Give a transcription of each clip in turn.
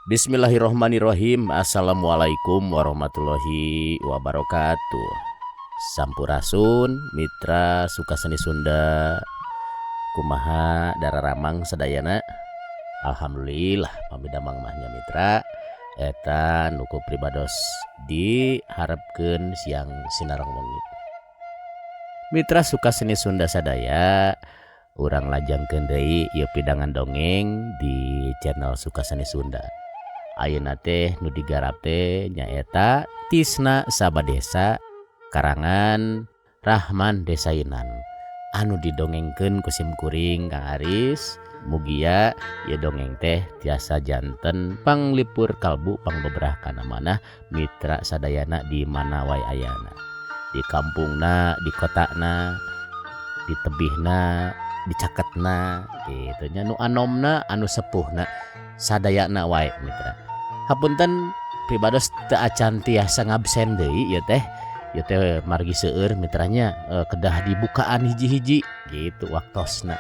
Bismillahirrahmanirrahim. Assalamualaikum warahmatullahi wabarakatuh. Sampurasun Mitra Sukaseni Sunda, kumaha dararamang sadayana? Alhamdulillah pami damang mah nya mitra. Eta nu ku pribados diharapkeun siang sinareng wengi. Mitra Sukaseni Sunda sadaya, urang lajangkeun deui ieu pidangan dongeng di channel Sukaseni Sunda. Ayeuna teh nu digarap teh nyaeta Tisna Sabadesa karangan Rahman Desainan anu didongengkeun ku sim kuring Kang Aris. Mugia ieu dongeng teh tiasa janten panglipur kalbu pangbeberah kana manah mitra sadayana di mana wae ayana, di kampungna, di kotana, di tebihna, di caketna kitu nya, nu anomna anu sepuhna sadayana wae mitra. Hapunten pribados teu acan tiasa ngabsen deui ieu teh. Ieu teh margi seueur mitranya, kedah dibukaan hiji-hiji gitu waktosna.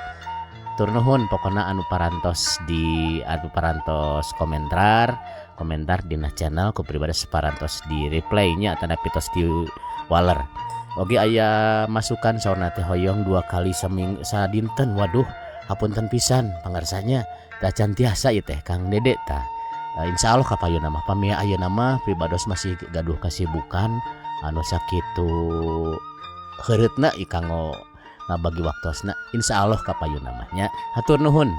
Tur nuhun pokona anu parantos di anu parantos komentar komentar dina channel ku pribados parantos di reply nya atanapi tos di waler. Oge aya masukan saurna teh hoyong 2 kali saming sadinten. Waduh, hapunten pisan pangarsanya teu acan tiasa ieu teh Kang Dede tah. Insyaallah kapayunna mah pami ayeuna mah pribados masih gaduh kasibukan anu sakitu heureutna ieu kanggo ngabagi waktosna. Insyaallah kapayunna mah nya. Hatur nuhun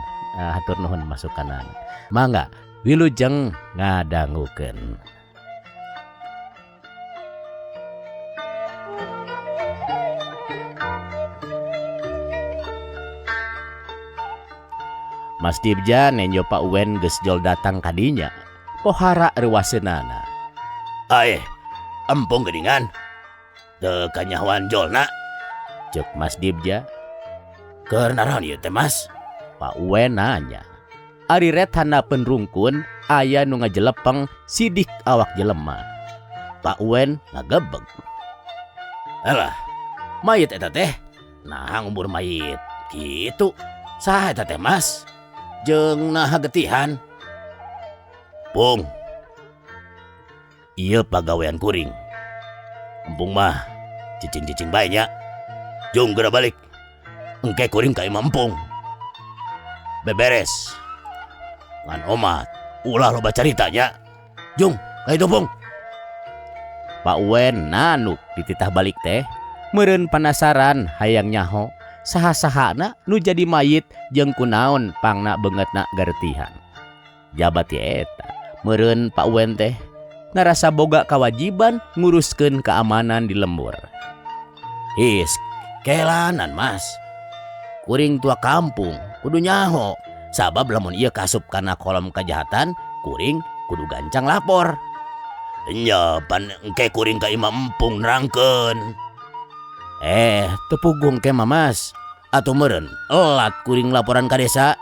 masukanana. Mangga wilujeng ngadangukeun. Mas Dibja nenjo Pak Uwen geus jol datang kadinya. Pohara reuaseunana. Aeh, empung geuningan. Teu kanyahoan jolna. Ceuk Mas Dibja. Keur naraon ieu teh Mas? Pak Uwen nanya. Ari ret handapeun rungkun aya nu ngajelepeng sidik awak jelema. Pak Uwen ngagebeg. Alah, mayit eta teh. Nah, ngumpur mayit kitu. Saha eta teh Mas? Jeung naha getihan? Pung, ieu pagawean kuring. Empung mah cicing-cicing bae nya. Jung geura balik. Engke kuring ka imah empung. Beberes. Ngan omat, ulah loba carita nya. Jung, ka itu pung. Pak Uwen nanuk dititah balik teh. Meureun panasaran hayang nyaho saha-sahana nu jadi mayit jeung kunaon pangna beungeutna garetihan. Jabat ti eta, meureun Pak Uwen teh ngarasa boga kawajiban nguruskeun keamanan di lembur. His, kelanan Mas. Kuring tua kampung kudu nyaho. Sabab lamun ieu kasup kana kolom kejahatan, kuring kudu gancang lapor. Nya pan engke kuring ka imah empung nerangkeun. Teu pugung ke mah Mas. Atuh meureun elat kuring laporan ka desa.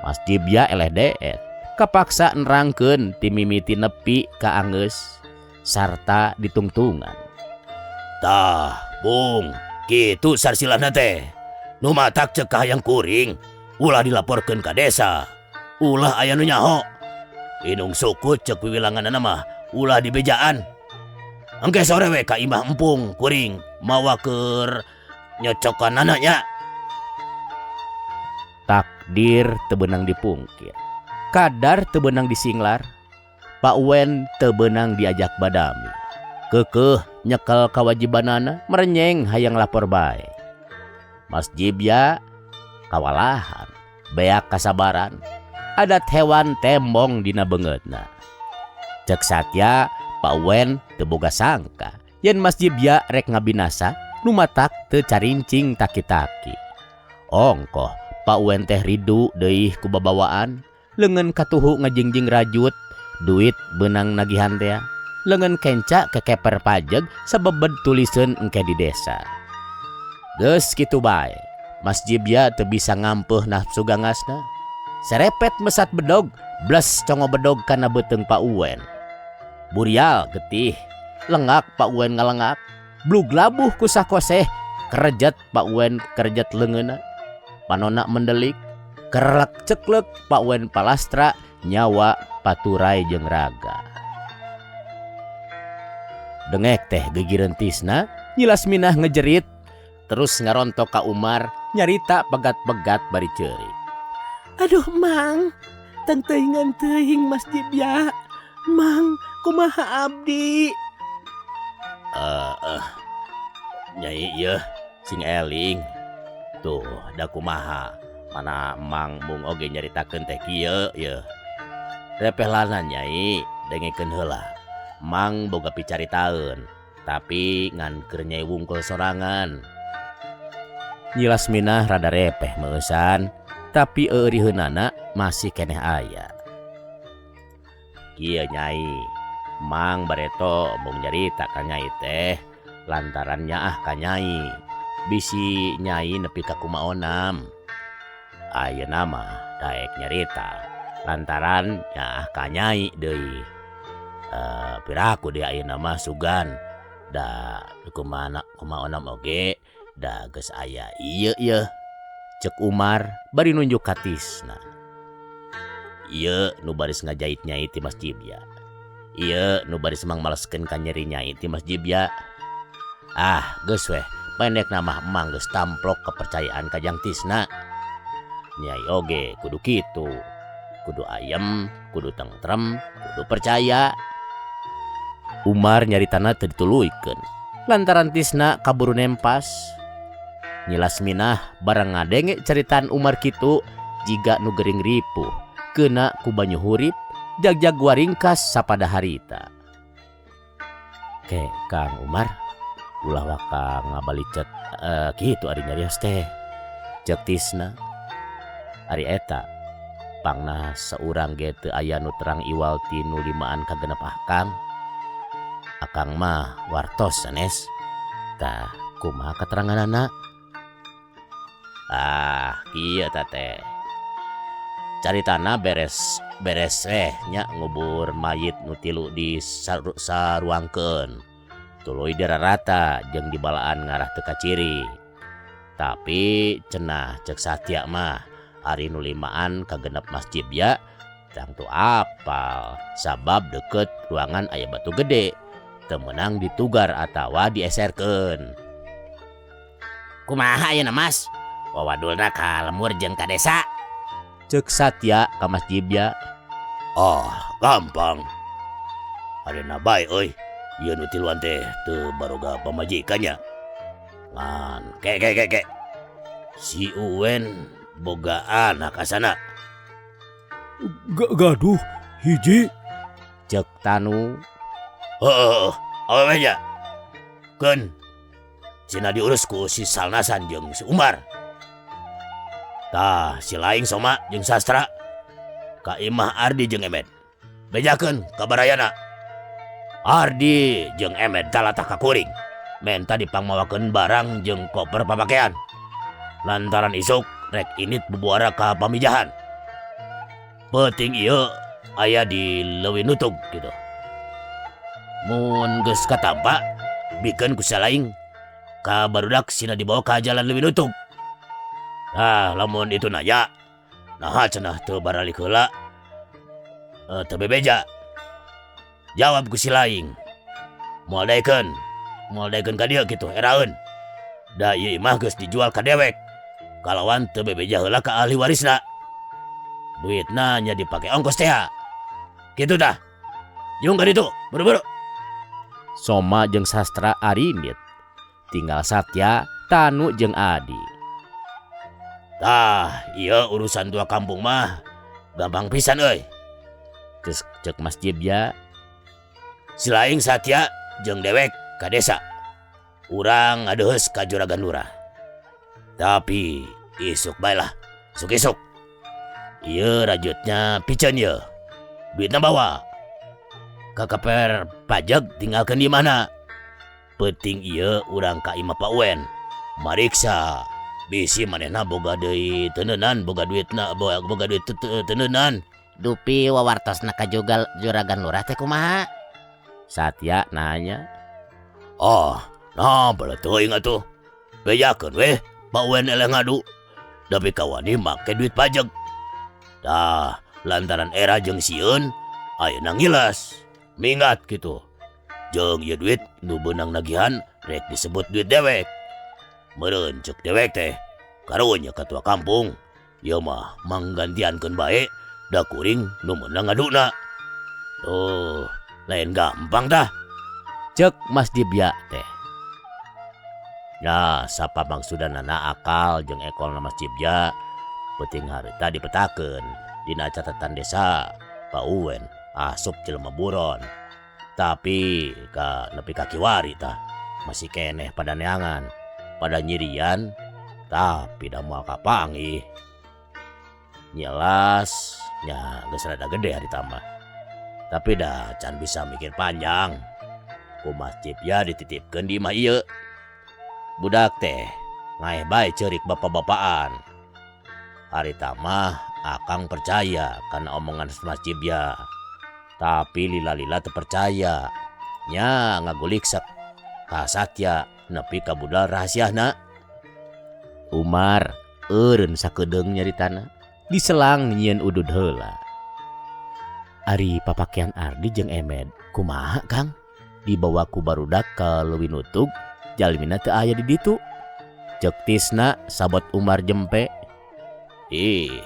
Mas Dibya eleh deet, kapaksa nerangkeun ti mimiti nepi ka anggeus sarta ditungtungan. Tah, Bung, kitu sarsilana teh. Nu matak ceuk kahayang kuring, ulah dilaporkeun ka desa. Ulah aya nu nyaho. Inung suku ceuk wiwilanganana mah ulah dibejaan. Engke sore we ka imah empung kuring mawa keur nyocokanana nya. Takdir teu beunang dipungkir, kadar teu beunang disinglar. Pak Uwen teu beunang diajak badami. Keukeuh nyekel kawajibanana merenyeng hayang lapor bae. Mas Jibya kawalahan, beak kasabaran, adat hewan tembong dina beungeutna. Cek Satya, Pak Uwen teu boga sangka yen Mas Jibya rek ngabinasa nu matak teu carincing taki-taki. Ongkoh Pak Uwen teh ridu deui ku babawaan, leungeun katuhu ngajingjing rajut, duit beunang nagihan tea, leungeun kenca kekeper pajeg sabebed tuliseun engke di desa. Geus kitu bae, Mas Jibya teu bisa ngampeuh nafsu gangasna. Serepet mesat bedog, bles congo bedog kana beuteung Pak Uwen. Burial getih, lengak Pak Uwen ngalengak, blug labuh ku sakoseh, kerejet Pak Uwen kerejet leungeunna. Panona mendelik, kerlek ceklek Pak Uwen palastra Nyawa paturai jeung raga. Dengek teh gigireun Tisna, Nyi Lasminah ngejerit terus ngarontok ka Umar nyarita pegat-pegat bari ceurik. Aduh Mang, teuingan teuing Mas Jibya. Mang, kumaha abdi? Nyai ieu sing eling. Tuh, da kumaha? Mana Mang mung oge nyaritakeun teh kieu yeuh. Repehlanan Nyai, dengekeun heula. Mang boga picaritaeun, tapi ngan keur Nyai wungkul sorangan. Nyi Lasminah rada repeh meueusan, tapi euriheunana masih keneh aya. Kieu Nyai, Mang bareto mung nyarita ka Nyai teh lantaran nyaah ka Nyai. Bisi Nyai nepi ka kumaonam. Ayeuna mah daek nyarita lantaran nyaah ka Nyai deui. Piraku deui ayeuna mah sugan da kumana kumaonam oge da geus aya ieu yeuh. Cek Umar bari nunjuk ka Tisna. Ieu nu baris ngajait Nyai ti Mas Jibya. Ieu nu baris mangmaleskeun ka nyeri Nyai ti Mas Jibya. Ah, geus weh, pendekna mah Emang geus tamplok kepercayaan ka Jang Tisna. Nyai oge kudu kitu. Kudu ayem, kudu tentrem, kudu percaya. Umar nyaritana teu dituluykeun lantaran Tisna kaburu nempas. Nyi Lasminah barang ngadenge caritaan Umar kitu jiga nu gering ripuh keuna ku banyu hurip jagjag waringkas sapada harita. Ke Kang Umar ulah waka ngabalicet kitu ari nyarios teh. Ceuk Tisna. Ari eta pangna saurang ge teu aya nu terang iwal ti nu limaan kagenep akang. Akang mah wartos sanes. Tah kumaha keteranganana? Ah, kieu ta teh. Caritana beres beres nya ngubur mayit nu tilu di saruangkeun. Tuluy dirarata jeung dibalaan ngarah teu kaciri. Tapi cenah ceuk Satya mah ari nu limaan kagenep Mas Jibya tangtu apal sabab deukeut ruangan aya batu gede teu meunang ditugar atawa dieserkeun. Kumaha ayeuna Mas? Wawadulna ka lembur jeung ka desa. Ceuk Satya ka Mas Jibya. Ah, gampang. Ayeuna bae euy. Ieu nu tiluan teh teu baroga pamajikan nya. Ngan ke ke ke ke. Si Uwen boga anak asana. Gaduh hiji. Ceuk Tanu. Heueuh, awewe nya. Keun cina diurus ku si Salnasan jeung si Umar. Tah, si Laing Soma jeung Sastra ka imah Ardi jeung Emed. Bejakeun ka barayana. Ardi jeung Emed talatah ka kuring. Menta dipangmawakeun barang jeung koper papakean. Lantaran isuk rek init bubuara ka Pamijahan. Peuting ieu aya di Leuwi Nutug kitu. Mun geus katampa bikeun ku Salaing ka barudak sina dibawa ka jalan Leuwi Nutug. Nah, lamun itu nanya, naha cenah teu baralik heula, teu bebeja. Jawab ku si Laing. Moal daekeun ka dieu kitu eraeun. Da ieu imah geus dijual ka dewek. Kalawan teu bebeja heula ka ahli warisna. Duitna nya dipake ongkos tea. Kitu tah. Jung ka ditu, buru-buru. Soma jeung Sastra arindit. Tinggal Satya, Tanu jeung Adi. Tah, ieu urusan tua kampung mah gampang pisan euy. Geus ceuk Mas Jibya. Si Laing Satya jeung dewek ka desa. Urang ngadeuheus ka Juragan Lurah. Tapi isuk bae lah, isuk-isuk. Ieu rajutnya piceun ieu. Duitna bawa. Ka kaper pajak tinggalkeun di mana. Peuting ieu urang ka imah Pak Uwen. Mariksa bisi manehna boga deui teneunan, boga duitna, boga duit teneunan. Dupi wawartosna ka Juragan Lurah teh kumaha? Satya nanya. Oh, nah bala teuing atuh. Bejakeun weh Pak Uwen eleh ngadu. Tapi kawani make duit pajak. Tah, Lantaran era jeung sieun ayeuna ngiles. Minggat kitu. Jeung ieu duit nu beunang nagihan rek disebut duit dewek. Meureun ceuk dewek teh karunya katua kampung. Ieu mah manggantiankeun bae da kuring nu meunang ngaduna. Tuh, lain gampang tah. Cek Mas Dibya teh. Nah, sapa maksudanana akal jeung ekolna Mas Dibya peuting harita dipetakeun dina catatan desa Pak Uwen asup jelema buron. Tapi ka nepi ka kiwari tah masih keneh pada neangan, pada nyirian, tapi da moal kapanggih. Nyelas nya geus rada gede harita mah. Tapi dah can bisa mikir panjang. Ku Mas Dibya dititipkeun di imah ieu. Budak teh ngaeh bae ceurik bapak-bapaan. Harita mah akang percaya kana omongan Mas Dibya. Tapi lila-lila teu percaya. Nya ngagulik sak ka Satya nepi ka budal rahasiana. Umar eureun sakedeung nyaritana. Diselang nyieun udud heula. Ari papakean Ardi jeung Emed kumaha Kang? Dibawa ku barudak ka leuwih nutug, jalmina teu aya di ditu. Ceuk Tisna sabot Umar jempe. Ih,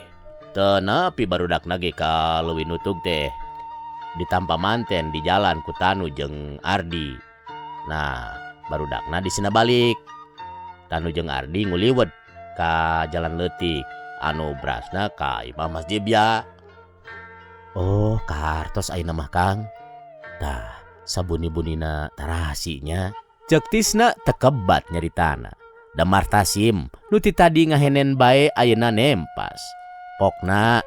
teu nepi barudakna ge ka leuwih nutug teh. Ditampa manten di jalan ku Tanu jeung Ardi. Nah, barudakna disina balik. Tanu jeung Ardi nguliwet ka jalan leutik anu brasna ka imah Mas Dibya. Oh, kartos ayeuna mah Kang. Tah, sabuni-bunina tarasi nya. Ceuk Tisna tekebat nyaritana. Da Martasim nu ti tadi ngahenen bae ayeuna nempas. Pokna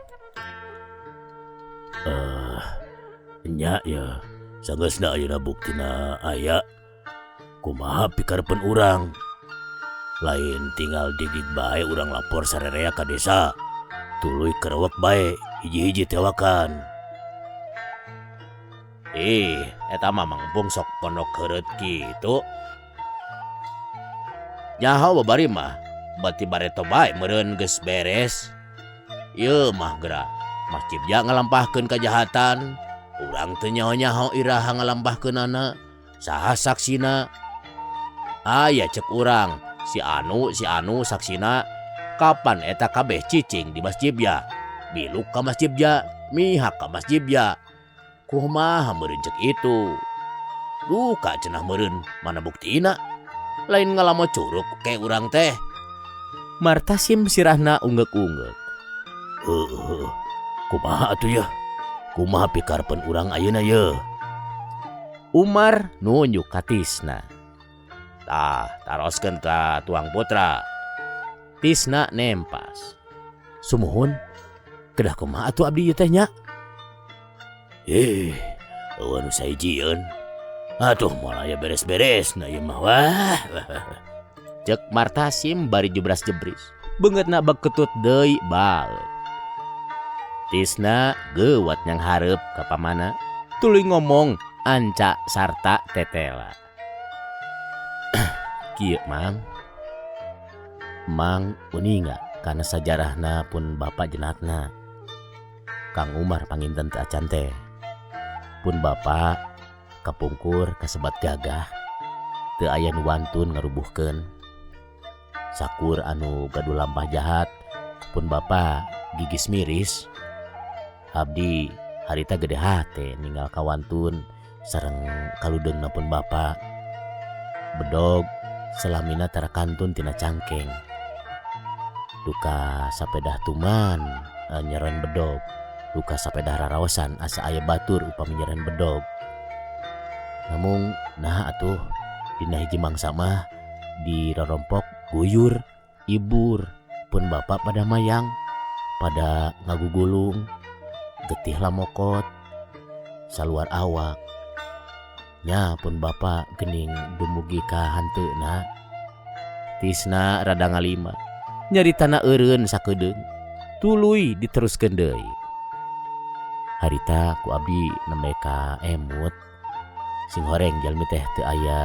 Nya ya, sanggeusna ayeuna buktina aya. Kumaha pikarepeun urang? Lain tinggal digig bae urang lapor sarerea ka desa. Tuluy kerewek bae hiji-hiji tewakan. Ih, eta mah mangpung sok pondok heureut kitu. Nyaho babari mah bati bareto bae meureun geus beres. Ieu mah geura Mas Cipja ngalampahkeun kajahatan. Urang teu nyaho-nyaho iraha ngalampahkeunana. Saha saksina? Aya cek urang, si anu, si anu saksina. Kapan eta kabeh cicing di Masjid ya? Biluk ka Masjid ya, mihak ka Masjid ya. Kumaha meureun cek itu? Duka cenah meureun, mana buktina? Lain ngalamo curug ke urang teh. Martasim sirahna unggeuk-unggeuk. Heueuh, kumaha atuh ya? Kumaha pikarepeun urang ayeuna ye? Umar nunjuk ka Tisna. Tah, taroskeun ka tuang putra. Tisna nempas. Sumuhun, kedah kumaha atuh abdi ieu teh nya? Eueuh nu sahijieun. Atuh moal aya beres-beresna ieu mah wah. Ceuk Martasim bari jebras-jebris. Beungeutna beketut deui baeut. Tisna geuwat nyang hareup ka pamana, tuluy ngomong anca sarta tetela. Kieu Mang. Mang uninga kana sajarahna pun bapa jenatna. Kang Umar panginten teu acan teh. Pun bapa kapungkur kasebat gagah teu aya nu wantun ngarubuhkeun. Sakur anu gaduh lampah jahat pun bapa gigis miris. Abdi harita gede hate ninggal kawantun sareng kaludeungna pun bapa. Bedog selamina tara kantun tina cangkeng. Duka sapedah tuman nyeron bedog. Duka sapedah raraosan asa aya batur upami nyeron bedog. Namung nah atuh dina hiji mangsa mah dirorompok guyur ibur pun bapa pada mayang pada ngagugulung getih lamokot saluar awak nya pun bapa gening dumugi ka hanteuna. Tisna rada ngalima nyaritana eureun sakedeung tuluy diteruskeun deui. Harita ku abdi nembe ka emut sing horeng jalmi teh teu aya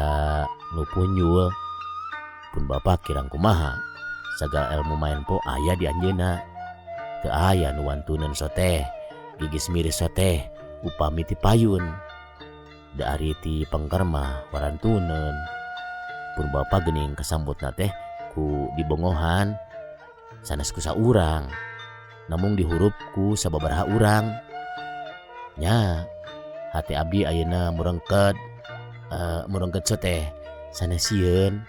nu punjul. Pun bapa kirang kumaha sagala ilmu maen po aya di anjeunna. Teu aya nu wantuneun soteh Gigis miris teh upami ti payun. Da ari ti pengker mah warantuneun. Pun bapa geuning kasambutna teh ku dibongohan sanes ku saurang. Namung dihurup ku sababaraha urang. Nya hate abdi ayeuna murengket murengket teh sanes sieun.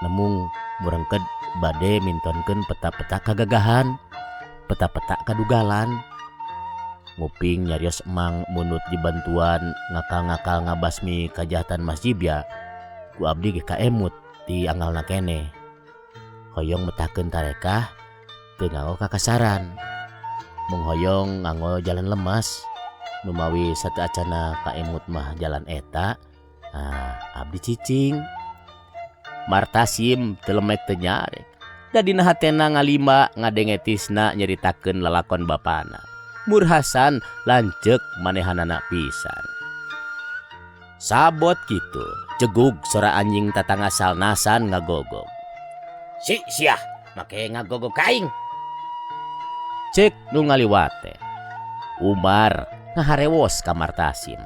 Namung murengket bade mintonkeun peta-peta kagagahan, peta-peta kadugalan. Nguping nyarios emang munut dibantuan ngakal-ngakal ngabasmi kajahatan Mas Jibya ku abdi ge kaemut ti angalna keneh. Hoyong metahkeun tarekah teu nganggo kakasaran. Mung hoyong nganggo jalan lemas. Numawi sateuacana kaemut mah jalan eta, ah abdi cicing. Martasim teu lemek teu nyarek. Da dina hatena ngalima ngadenge Tisna nyaritakeun lalakon bapana. Murhasan lanceuk manehanana pisan. Sabot kitu, jegug sora anjing tatangga salnasan ngagogog. Si siah make ngagogog ka aing. Cek nu ngaliwat teh. Umar ngaharewos ka Martasim.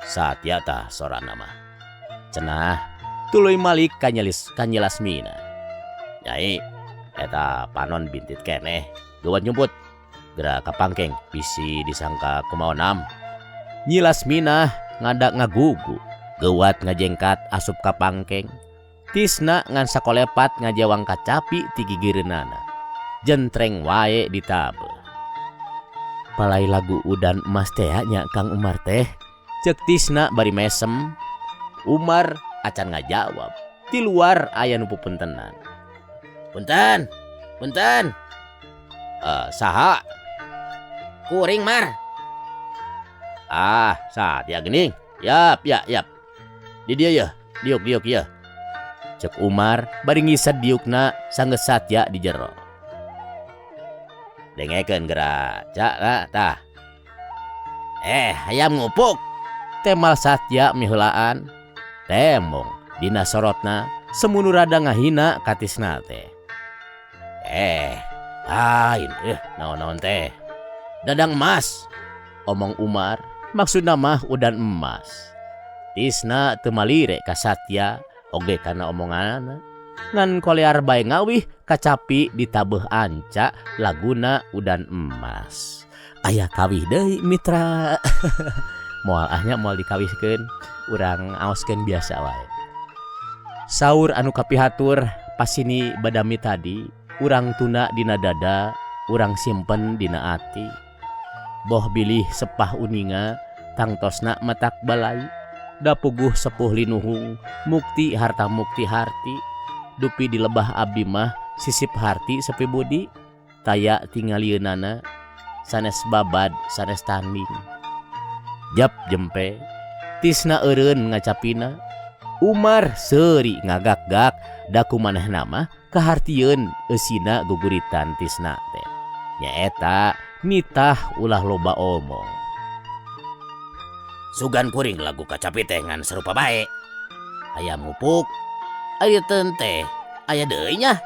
Satya tah sorana mah. Cenah tuluy malik ka nyelis ka Nyi Lasmina. Nyai, eta panon bintit keneh, geuwat nyumput. Geura ka pangkeng bisi disangka kumaonam. Nyi Lasminah ngadak ngagugu, geuwat ngajengkat asup ka pangkeng. Tisna ngan sakolepat ngajewang kacapi ti gigireunana. Jentreng wae ditabeuh. Palai lagu udan emas teh nya Kang Umar teh. Ceuk Tisna bari mesem. Umar acan ngajawab. Ti luar aya nu pupuntenan. Punten, punten. Saha? Kuring Mar. Ah, Satya geuning. Yap, ya, yap. Di dieu yeuh, diuk diuk yeuh. Ceuk Umar bari ngised diukna sanggeus Satya di jero. Dengekeun geura, cak lah tah. Hayam ngupuk. Temal Satya miheulaan. Temong dina sorotna semunu rada ngahina ka Tisna teh. Lain naon-naon teh. Dadang emas, omong Umar, maksudna mah udan emas. Tisna teu malire ka Satya oge kana omonganana. Ngan kolear bae ngawih kacapi ditabeuh anca laguna udan emas. Aya kawih deui mitra. Moal ah nya moal dikawihkeun, urang aoskeun biasa wae. Saur anu kapihatur pasini badami tadi, urang tuna dina dada, urang simpen dina ati. Boh bilih sepah uninga, tangtosna matak balai. Dapuguh sepuh linuhung, mukti harta mukti harti. Dupi di lebah abdi mah sisip harti sepi budi, taya tingalieunana sanes babad sanes tanding. Jap jempe, Tisna eureun ngacapina. Umar seuri ngagak-gak daku manehna mah kahartieun eusina guguritan Tisna teh. Nyaeta nitah ulah loba omong. Sugan kuring lagu kacapi teh ngan sarupa bae. Hayam ngupuk, ari teu teh aya deui nya.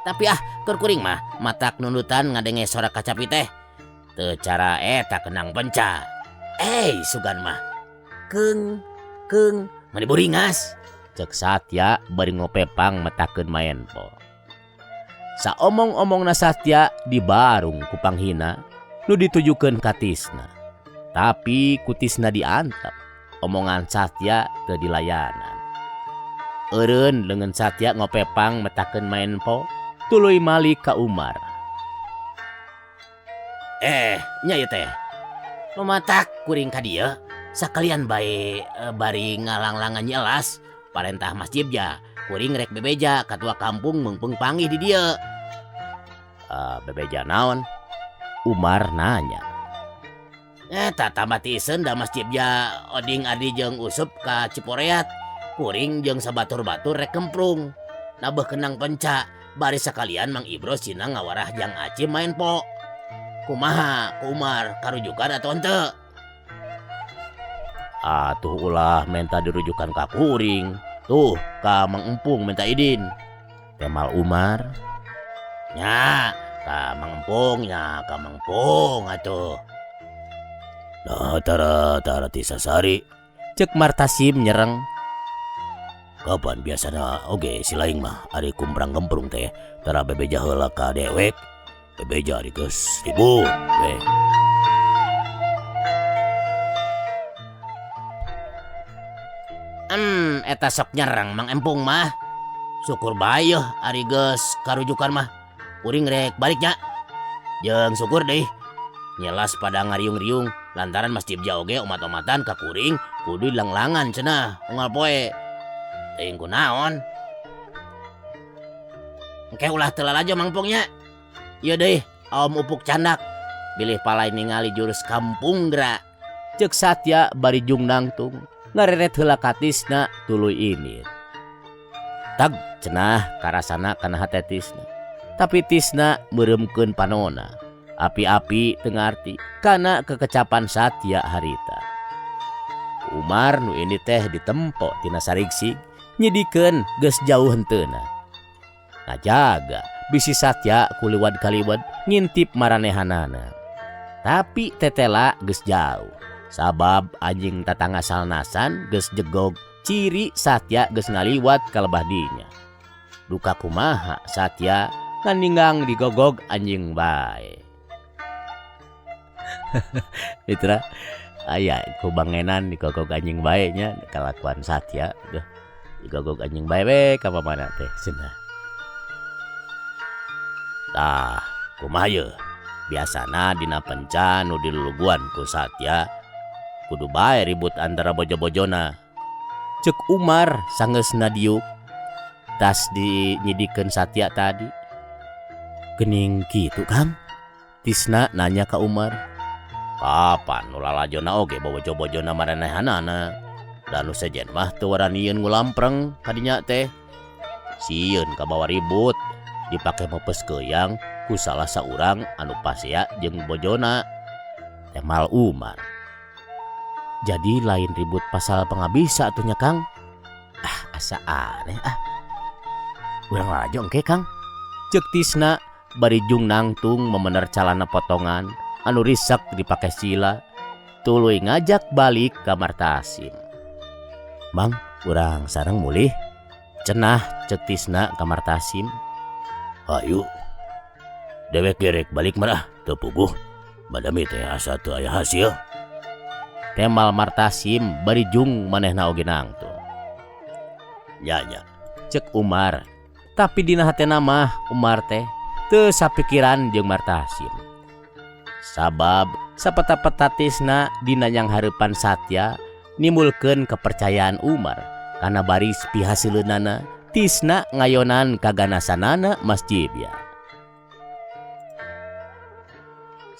Tapi ah keur kuring mah matak nundutan ngadenge sora kacapi teh. Teu cara eta kenang penca. Sugan mah keung keung mani buringas. Cek Satya bari ngopepang metakeun maenpo. Saomong-omongna Satya dibarung ku panghina nu ditujukeun ka Tisna. Tapi ku Tisna diantep, omongan Satya teu dilayanan. Eureun leungeun Satya ngopepang metakeun maenpo, tuluy malik ka Umar. Nya ieu teh. Nu matak kuring ka dieu sakalian bae bari ngalanglangan nyelas parentah Mas Jibja. Kuring rek bebeja katua kampung meungpeung panggih di dieu. Bebeja naon? Umar nanya. Eta tambah tiiseun da Mas Jibja oding adi jeung Usup ka Ciporeat. Kuring jeung sabatur-batur rek kemprung. Nabeuh kenang penca bari sakalian Mang Ibro sina ngawarah jang Acim main po. Kumaha ku Umar karujukan atau henteu? Atuh ulah menta dirujukan ka kuring. Tuh ka Mang Empung minta idin. Temal Umar. Nya, Ka Mang Empung nya ka Mang Empung atuh. Nah tara tara ti sasari. Cek Martasim nyereng. Kapan biasana oge si laing mah ari kumprang gemprung teh tara bebeja heula ka dewek. Bebeja ari geus ribut we. Eta sok nyereng Mang Empung mah. Syukur bae yeuh ari geus karujukan mah. Kuring rek balik nya. Jeung syukur deui. Nyelas pada ngariung-riung lantaran Mas Jibja oge omat-omatan ka kuring kudu dilanglangan cenah unggal poe. Teuing kunaon. Engke ulah teu lalajo Mang Empung nya. Ieu deui aom upuk candak. Bilih palai ningali jurus kampung geura. Ceuk Satya bari jung nangtung ngareret heula katisna tuluy ini. Tag cenah karasana kana hate Tisna. Tapi Tisna meureumkeun panona. Api-api teu ngarti kana kekecapan Satya harita. Umar nu ini teh ditempo tina sarigsig nyidikeun geus jauh henteuna. Ngajaga bisi Satya kuliwad kaliwad ngintip maranehanana. Tapi tetela geus jauh. Sabab anjing tatangga salnasan geus jegog ciri Satya geus ngaliwat ka lebah dinya. Duka kumaha Satya nganinggang digogog anjing bae. Mitra aya kubangenan digogog anjing bae nya kalakuan Satya duh digogog anjing bae we ka mamana teh cenah. Tah kumaha yeuh biasana dina penca nu diluluguan ku Satya kudu bae ribut antara bojo-bojona. Ceuk Umar sanggeusna diuk tas dinyidikeun Satya tadi. Gening kitu Kang? Tisna nanya ka Umar. Kapan nu lalajona oge bojo-bojona maranehanana. Da nu sejen mah teu waranieun ngulampreng kadinya teh. Sieun kabawa ribut dipake mepes keuyang ku salah saurang anu pasea jeung bojona. Temal Umar. Jadi lain ribut pasal pangabisa atuh nya Kang. Ah asa aneh ah. Urang lalajo engke Kang. Ceuk Tisna bari jung nangtung memener calana potongan anu risak dipake sila tuluy ngajak balik ka Martasim. Mang, urang sareng mulih. Cenah ceuk Tisna ka Martasim. Hayu. Dewek gerek balik marah teu puguh. Badami teh asa teu aya hasil. Temal Martasim bari jung manehna oge nangtung. Nya nya. Ceuk Umar. Tapi dina hatena mah Umar teh teu sapikiran jeung Martasim. Sabab sapeta-peta Tisna dina yang hareupan Satya nimbulkeun kepercayaan Umar kana baris pihasileunana Tisna ngayonan kaganasanana Mas Jibya.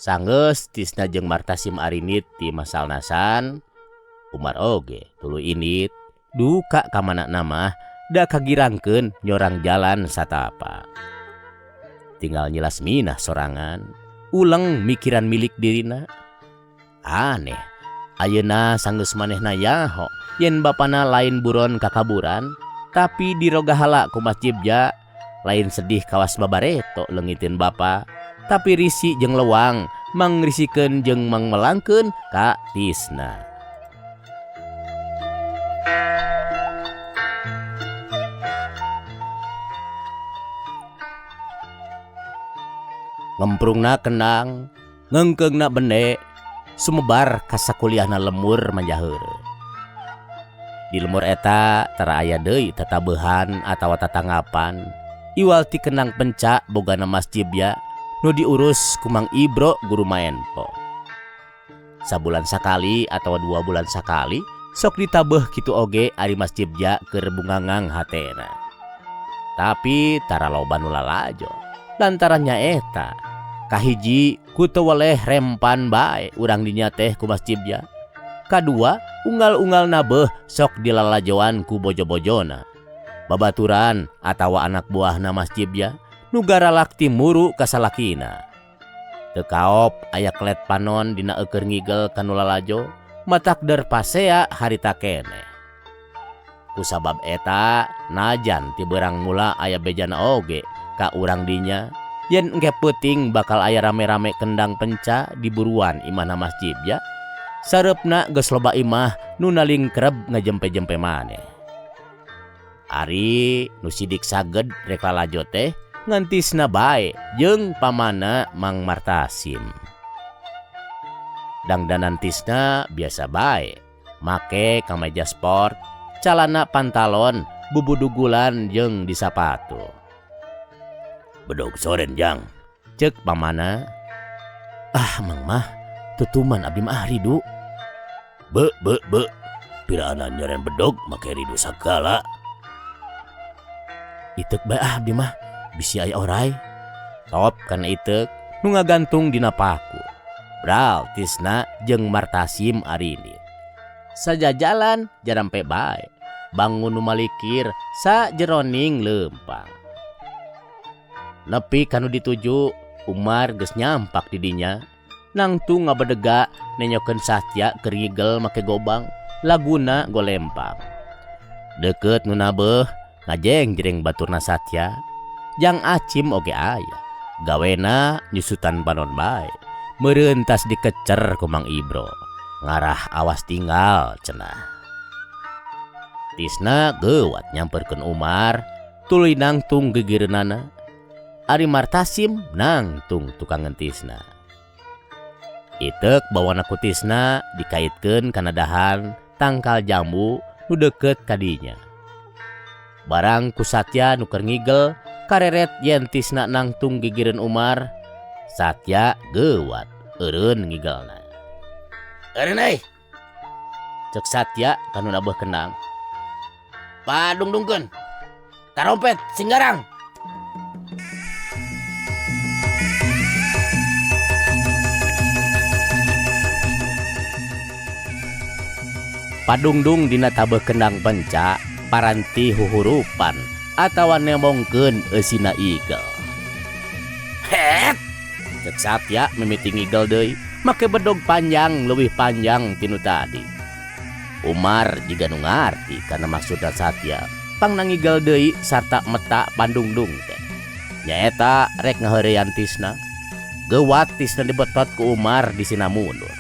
Sanggeus Tisna jeung Martasim arinit ti masalnasan, Umar oge tuluy init duka ka manana mah da kagirangkeun nyorang jalan satapa. Tinggal nyilas minah sorangan, uleng mikiran milik dirina. Aneh, ayeuna sanggeus manehna yaho yen bapana lain buron kakaburan, tapi dirogahala ku Mas Jibja, lain sedih kawas babareto leungitin bapa, tapi risi jeung lewang mangrisikeun jeung mangmelangkeun ka Tisna. Ngemprungna kendang, ngeungkeungna bende, sumebar ka sakuliahna lemur manjaheureuh. Di lemur eta tara aya deui tatabehan atawa tatanggapan, iwal ti kendang penca bogana Mas Jibya nu diurus ku Mang Ibro guru maenpo. Sabulan sakali atawa 2 bulan sakali sok ditabeuh kitu oge ari Mas Jibja keur bungangang hatena. Tapi tara loba nu lalajo lantaran nyaeta kahiji ku teu weleh rempan bae urang dinya teh ku Mas Jibja. Kadua unggal-unggal nabeuh sok dilalajoan ku bojo-bojona. Babaturan atawa anak buahna Mas Jibja nu garalak timuru ka salakina. Teu kaop aya kelet panon dina eukeun ngigel ka nu lalajo, matak der pasea harita keneh. Kusabab eta najan ti beurang mula aya bejana oge ka urang dinya, Yen engke peuting bakal aya rame-rame kendang penca di buruan imahna Mas Jibja. Sareupna geus loba imah nu nalingkreb ngajempe-jempe maneh. Ari nu sidik saged rek lalajo teh ngantisna bae jeung pamana Mang Martasim. Dangdanan Tisna biasa bae, make kameja sport, calana pantalon, bubudugulan jeung di sapatu. Bedog soren jang, cek pamana. Ah mang mah, tutuman abdi mah ridu. Be be be, pirana nyeren bedog make ridu sagala. Itek bae ah abdi mah, bisi aya orai. Top kana itek nu ngagantung dina paku. Bral Tisna jeung Martasim arini. Sajajalan jarampe bae, bangun nu malikir sajeroning leumpang. Nepi kanu dituju, Umar geus nyampak di dinya. Nangtung ngabedega nenyokeun Satya keur ngigel make gobang, laguna golempang. Deukeut nu nabeuh ngajeng-jreng baturna Satya, jang Acim oge aya. Gawena nyusutan panon bae. Meureun tas dikecer ku Mang Ibro. Ngarah awas tinggal cenah. Tisna geuwat nyamperkeun Umar, tuluy nangtung gigireunana. Ari Martasim nangtung tukangeun Tisna. Iteuk bawana ku Tisna dikaitkeun kana dahan tangkal jambu nu deukeut ka dinya. Barang ku Satya nu keur ngigel kareret yen Tisna nangtung gigireun Umar, Satya geuwat eureun ngigelna. Eureun euy. Cek Satya kanu nabeuh kendang. Padungdungkeun. Tarompet sing garang. Padungdung dina tabeuh kendang penca paranti huhurupan atawa nemongkeun eusina igel. Het! Cek Satya mimiti ngigel deui make bedog panjang leuwih panjang tinu tadi. Umar jiga nu ngarti kana maksudna Satya, pangna ngigel deui sarta meta pandungdung teh. Nyaeta rek ngaheureyan Tisna. Geuwat Tisna dibetot ku Umar disina mundur.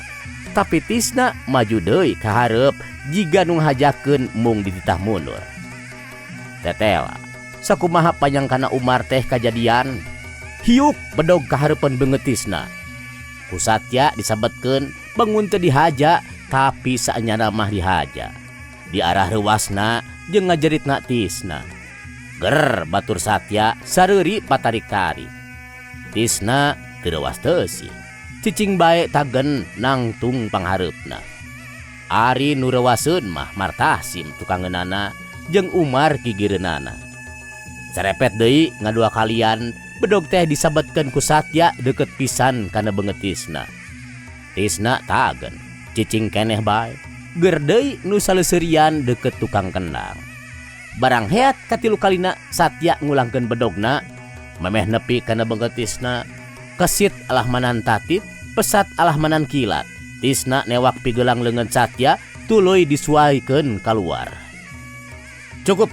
Tapi Tisna maju deui ka hareup jiga nu ngahajakeun mung dititah mundur. Tetela, sakumaha panyangkana Umar teh kajadian. Hiuk bedog ka hareupeun beungeut Tisna. Ku Satya disabetkeun bangun teu dihaja tapi saenyana mah dihaja. Di arah reuasna jeung ngajeritna Tisna. Ger batur Satya sareuri patarik-tarik. Tisna teu reuas teusi. Cicing bae tagen nangtung panghareupna. Ari nu reuaseun mah Martasim tukangeunana jeung Umar gigireunana. Serepet deui ngadua kalian bedog teh disabetkeun ku Satya deukeut pisan kana beungeut Tisna. Tisna tagen, cicing keneh bae. Ger deui nu saleseurian deukeut tukang kendang. Barang heat katilu kalina Satya ngulangkeun bedogna, memeh nepi kana beungeut Tisna. Kesit alah manan tatit, pesat alah manan kilat. Tisna newak pigelang leungeun Satya, tuluy disuaikeun kaluar. Cukup,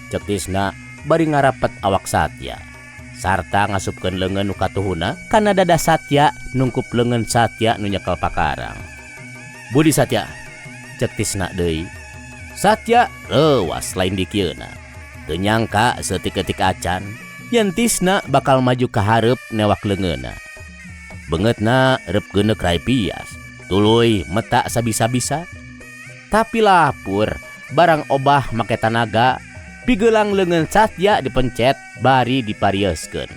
cek Tisna bari ngarapet awak Satya. Sarta ngasupkeun leungeun nu katuhuna kana dada Satya nungkup leungeun Satya nu nyekel pakarang. Budi Satya, cek Tisna deui. Satya reuas lain dikieuna. Teu nyangka saeutik-eutik acan yen Tisna bakal maju ka hareup newak leungeunna. Beungeutna reup geuneuk rai pias, tuluy meta sabisa-bisa. Tapi lapur barang obah make tanaga, pigelang leungeun Satya dipencet bari diparieuskeun.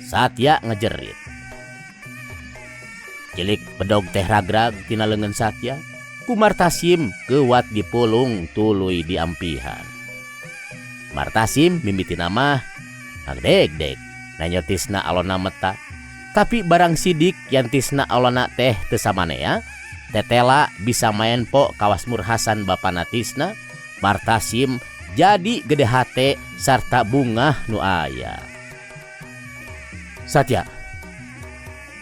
Satya ngejerit. Cilik bedog teh ragrag tina leungeun Satya. Ku Martasim geuwat dipulung tuluy diampihan. Martasim mimitina mah ngagdegdeg nanyo Tisna alona meta. Tapi barang sidik yang Tisna alona teh teu samanea, tetela bisa maen po kawas murhasan bapana Tisna. Martasim jadi gede hate sarta bungah nu aya. Satya,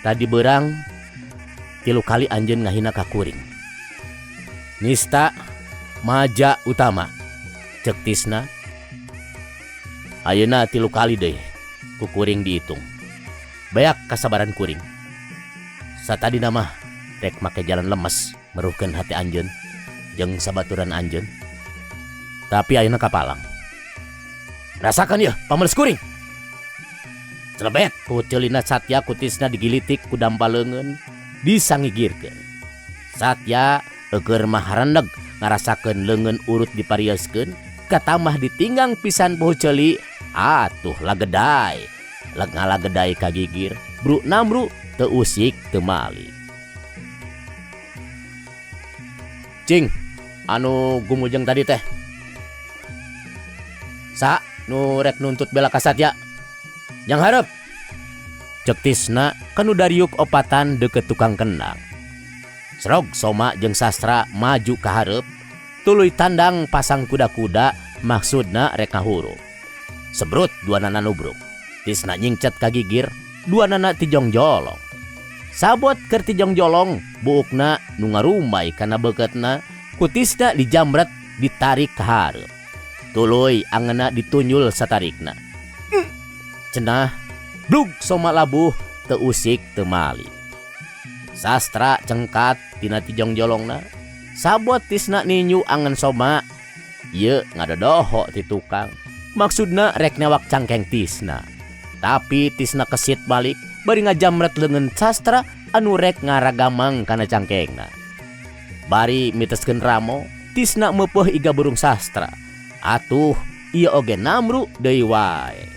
tadi berang 3 kali anjeun ngahina ka kuring. Nista maja utama, cek Tisna. Ayeuna 3 kali deui ku kuring diitung. Beak kasabaran kuring. Satadina mah rek make jalan lemes meruhkeun hati anjeun jeung sabaturan anjeun. Tapi ayeuna kapalang. Rasakan yeuh pameles kuring. Celebet ku ceulina Satya kutisna digilitik ku dampa leungeun disangigirkeun. Satya eueur mah harendeg ngarasakeun leungeun urut diparioskeun katamah ditinggang pisan poho ceuli atuh lagedai. Leg ngalagedai ka gigir bru namru teu usik teu mali. Cing anu gumujeng tadi teh. Sa nu rek nuntut bela ka Satya. Yang hareup. Cek Tisna kanu dariuk opatan deukeut tukang kendang. Srog Soma jeung Sastra maju ka hareup, tuluy tandang pasang kuda-kuda maksudna rek ngahurung. Sebrut duanana nubruk. Tisna nyingcet ka gigir, duanana tijong-jolong. Sabot keur tijong-jolong, buukna nu ngarumbai kana beukeutna, ku Tisna dijamret ditarik ka hareup. Tuluy angeuna ditunjul satarikna. Cenah, blug Soma labuh teu usik teu mali. Sastra cengkat tina tijong-jolongna. Sabot Tisna ninyu angen Soma, ieu ngadodoho ti tukang. Maksudna rek newak cangkeng Tisna. Tapi Tisna kesit balik bari ngajamret leungeun Sastra anu rek ngaragamang kana cangkengna. Bari miteskeun ramo, Tisna meupeuh iga burung Sastra. Atuh ieu oge namru deui wae.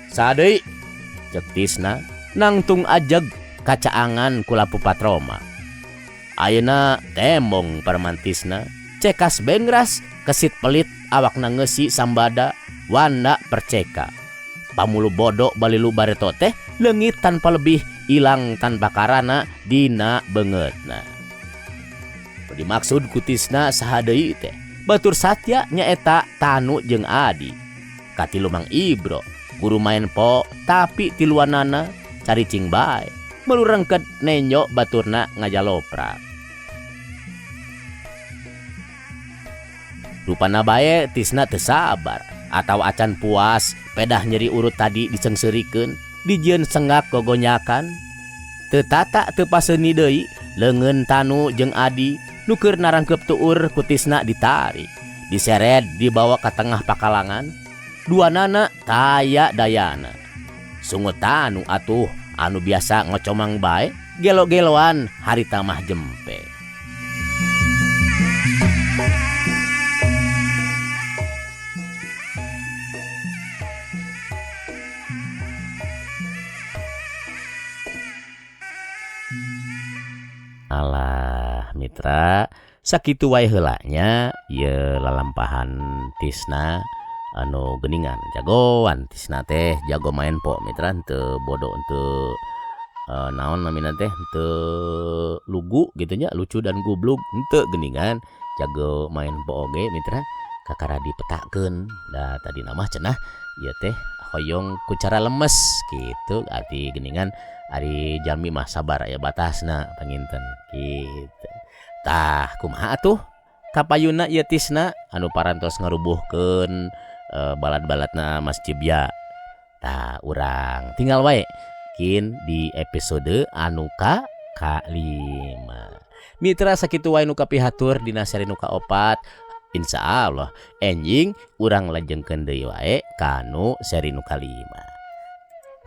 Sadeui cek Tisna nangtung ajeg kacaangan ku lampu patroma. Ayeuna tembong parmantisna, cekas bengras kesit pelit awakna ngeusi sambada wanda perceka. Pamulu bodo balilu bareto teh leungit tanpa lebih ilang tanpa karana dina beungeutna. Dimaksud ku Tisna saha deui teh? Batur Satya nyaeta Tanu jeung Adi. Katilu Mang Ibro, guru main po tapi tiluanana caricing bae. Melurengket nenyo baturna ngajaloprak. Rupana bae Tisna teu sabar atau acan puas pedah nyeri urut tadi diseungseurikeun, dijieun senggak gogonyakan. Teu tata teu paseuni deui leungeun Tanu jeung Adi nu keur narangkeup tuur ku Tisna ditarik, diseret dibawa ka tengah pakalangan. Duanana taya dayana. Sungut Tanu atuh anu biasa ngocomang bae gelo-geloan harita mah jempe. Alah mitra, sakitu wae heula nya ieu lalampahan Tisna anu geuningan jagoan Tisna teh jago main po mitra, teu bodoh teu naon namina teh teu lugu gitu nya, lucu dan gublug henteu geuningan jago main po oge mitra kakara dipetakeun. Da tadi mah cenah ieu teh hoyong ku cara lemes gitu, arti geuningan ari jalmi mah sabar aya batasna panginten gitu. Tah kumaha atuh kapayuna ieu Tisna anu parantos ngarubuhkeun balad-baladna Mas Cibya. Tah urang tinggal wae kin di episode anu ka kalima. Mitra sakitu wae nu kapihatur dina seri nu kaopat. Insya Allah enjing urang lajengkeun deui wae kanu seri nu kalima.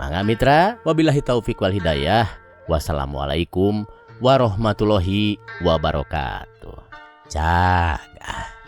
Mangga mitra, wabillahi taufik wal hidayah. Wassalamualaikum warahmatullahi wabarakatuh. Cagah.